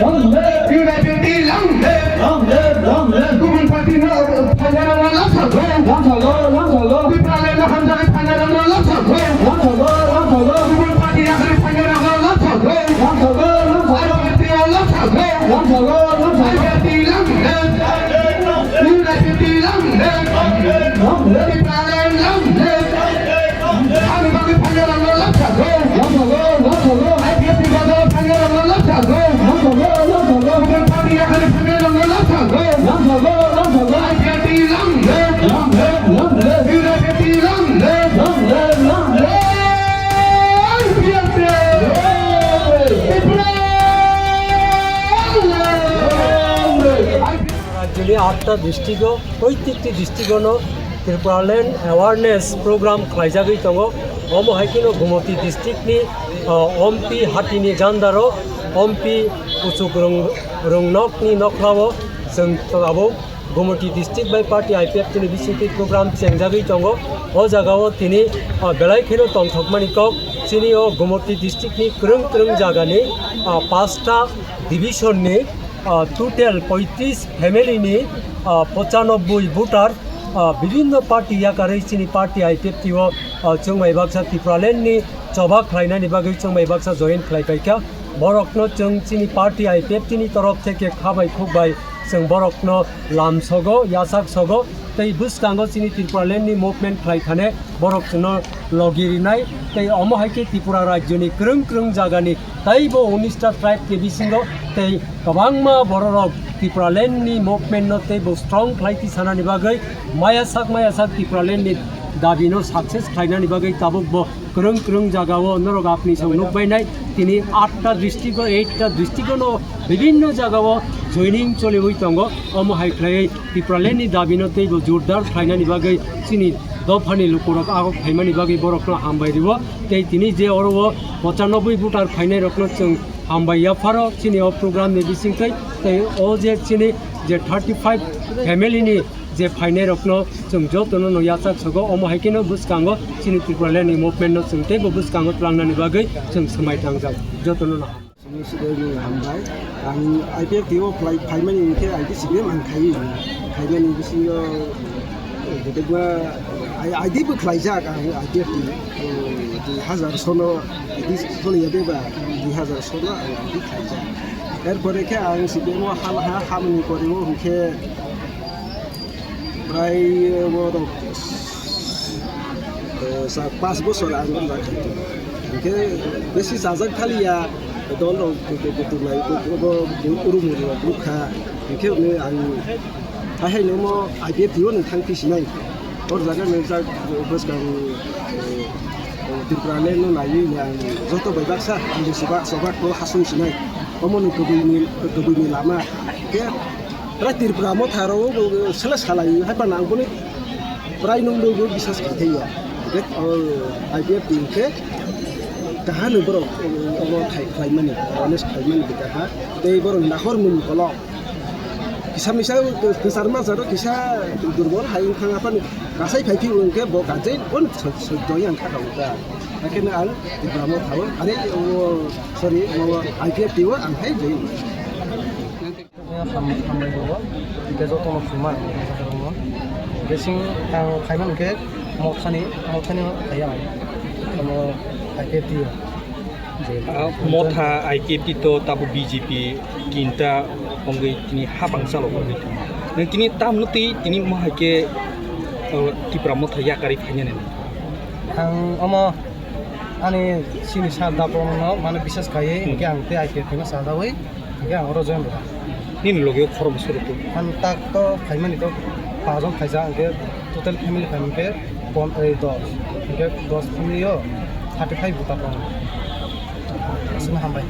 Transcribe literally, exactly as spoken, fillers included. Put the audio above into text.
Long live! U D P P long live! Long live! Long live! Gubun party no phainairokno lapsargo. Lapsargo, lapsargo. Tipraland no hamjakgwi phainairokno lapsargo. Lapsargo, lapsargo. Gubun party yakarwi phainairokno lapsargo. Lapsargo, lapsargo. I P F T o lapsargo. Lapsargo, lapsargo. I P F T long live! U D P P long live! Long live! Tipraland long live! Ani bagwi phainairokno lapsargo. Lapsargo, lapsargo. I P F T ni bagwi phainairokno lapsargo. Lapsargo, lapsargo. Gubun party yakarwi phainairokno lapsargo. Lapsargo, lapsargo. I P F T long live! Long live! Long live! U D P P long live! Long live! Long live! I P F T! Long live! Long live! Rajyoni atta district-o proitekti district-ono Tipraland awareness program khlaijagwi tongo. Omo hai kheno Gumoti district-ni, ah, Ompi hatini gandaro, Ompi Kuchuk Rung-, Rungnokni nokhrao chwng abo Gumoti district bai party I P F T ni bisingtwi program chengjagwi tongo. O jagao tini, ah, belai kheno tongthokmani kok chini o Gumoti district-ni kwrwng kwrwng jagani, ah, pasta division-ni ah, total poitris family ni, ah, pochanobboi voter, ah, bibinno party yakarwi chini party I P F T o, ah, chwng bai baksa Tipraland ni choba khlainani bagwi chwng bai baksa join khlai paikha. Borokno chwng chini party I P F T ni torof theke kha bai khuk bai chwng borokno lam sogo, yasak sogo, tei bwskango chini Tipraland ni movement khlai thane borok chwngno logi rinai, tei omo hai khe Tripura rajyoni kwrwng kwrwng jagani teibo unis ta tribe ni bisingo tei kwbangma bororok Tipraland ni movement no teibo strong khlai tisanani bagwi maya sak maya sak Tipraland ni dabi no success khlainani bagwi tabuk bo kwrwng kwrwng jagao norok apni song nukbainai tini atta district o eight ta district o no bibinno jagao joining choliwi tongo. Omo hai khlaiwi Tipraland ni dabi no teibo jordar khlainani bagwi chini dophani lukurok agok phaimani bagwi borokno hambai rio. Tei tini je oro o pochanobboi voter phainairokno chwng hambai yapharo chini o program ni bisingtwi. Tei o je chini je thirty five family ni je phainairokno chwng jotono no yachak sogo, omo hai kheno bwskango chini Tipraland ni movement no chwng teibo bwskango twlangnani bagwi chwng swmai tangjak jotono no. Sini sini hambai. Ang I P F T o phlai, phaimani hwnkhe I D C B M ang khai. Khaimani bisingo, eh, gedegwa, I, I D bo khlaijak ang I P F T. Eh, dui hazar sono, I D soniya beba, dui hazar sono ang I D khlaijak. Erpore khe ang C B M o hal ha, hamni pore o hwnkhe Prai, eh, borok, eh, sa-, pas bosor ang o jaga khaikha. Hingke besi sajak thaliya, dol rok kutung nai, kutung bo urum rok bukha. Hingke hwnwi ang hai hai no mo I P F T o nwng thang phi sinai. Hor jaga nwng jak bwskang, eh, Tripura le no naiwi ang joto bai baksa ang bo soba, soba ko hasung sinai. Omo ni kubui ni, kubui ni lama. Hingke Prai Tripura Motha rok sele salai hai pano ang boni prai nung bo bisas khai thai ya. Hingke, o, I P F T hingke kaha ni borok, o, obo khai khlai mani, awareness khlai mani bo kaha. Tei borok nahor mung kolok. Kisa misa kwchar majaro kisa durbol hai wngkha apani kasai phai phio hingke bo kajai bon soi, soi doi ang kha ka uta. Haikhe ang Tripura Motha o, are, o, sorry, o, I P F T o ang hai jai. Ham-, hambai tongo, hingke jotono khuma, hingke sing ang khaimani khe mothani, mothani khaiya ang, omo I P F T o. Ah, motha I P F T to tabo B J P tinta wngwi tini hapang chalo wngwi tini. Nang tini tamno twi tini mo hai khe, oh, Tipra motha yakarwi phainani. Ang omo ani sini sir Dapolno mane bises khaiwi, hmm, hingke ang tei I P F T no sajawi. Hingke ang oro join rwkha. Nini loge o khorokbo soro tong? Ang tak to phaimani to pajon khaijak, hingke total family phaimani khe pon-, ei, dos. Hingke dos family o thirty five voter tongo. Aswkno hambai.